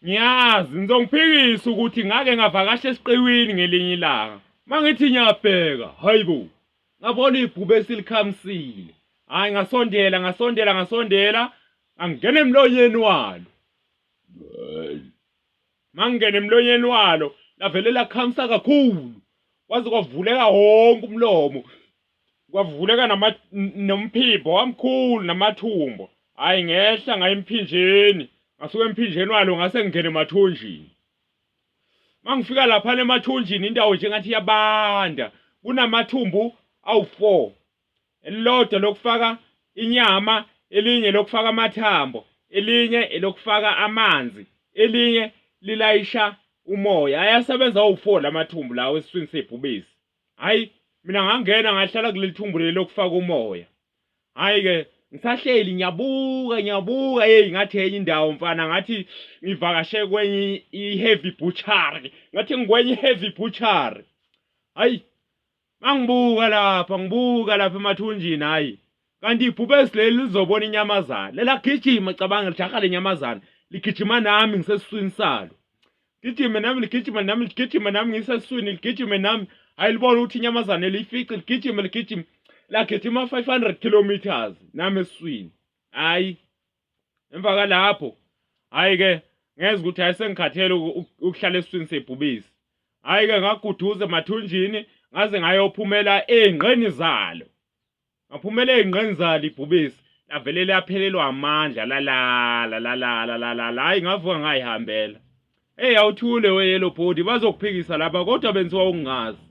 Ngiyazi nizongiphikisa ukuthi ngake ngavakasha esiqiwini ngelinye ilanga. Mangithi ngiyabheka, hayibo, ngabona ibhubesi likhamisile. Hayi ngasondela, ngasondela, ngasondela, ngangena emlonyeni walo. Mangingena emlonyeni walo, lavele lakhamisa kakhulu. Kwaze kwavuleka wonke umlomo. Kwavuleka nama nomphimbo wamkhulu namathumbo. Hayi ngehla ngaye emphinjeni. Ngasuka emphinjeni walo ngase ngingena emathunjini. Mangifika lapha emathunjini indawo nje ngathi iyabanda. Kunamathumbu awu-4. Elilodwa lokufaka inyama, elinye lokufaka amathambo, elinye elokufaka amanzi, elinye lilayisha umoya. Ayasebenza awu-4 lamathumbu lawo esiswini sebhubesi. Hayi mina ngangena ngahlala kuleli thumbu leli lokufaka umoya. Hayi ke ngisahleli ngiyabuka ngiyabuka hey ngathi enye indawo mfana ngathi ngivakashe kwenye i-heavy butchery ngathi ngikwenye i-heavy butchery. Hayi mangibuka lapha ngibuka lapha emathunjini hayi kanti ibhubesi leli lizobona inyamazana lelagijima cabanga lijaha lenyamazana ligijima nami ngisesiswini salo gijime nami ligijime nami ligijime nami ngisesiswini ligijime nami hayi libona ukuthi inyamazane liyifice ligijime ligijime lagijima 500 kilometers nami esiswini hayi emva kalapho hayi ke ngeza ukuthi hayi sengikhathele ukuhlala esiswini sebhubesi hayi ke ngaguduza emathunjini ngaze ngayophumela ey'ngqeni zalo Ngaphumela ey'nqeni zalo ibhubesi lavele laphelelwa amandla lalala lalala lalala hhayi ngavuka ngayihambela. Eyi awuthule we yellow body bazokuphikisa lapha kodwa benziwa ukungazi.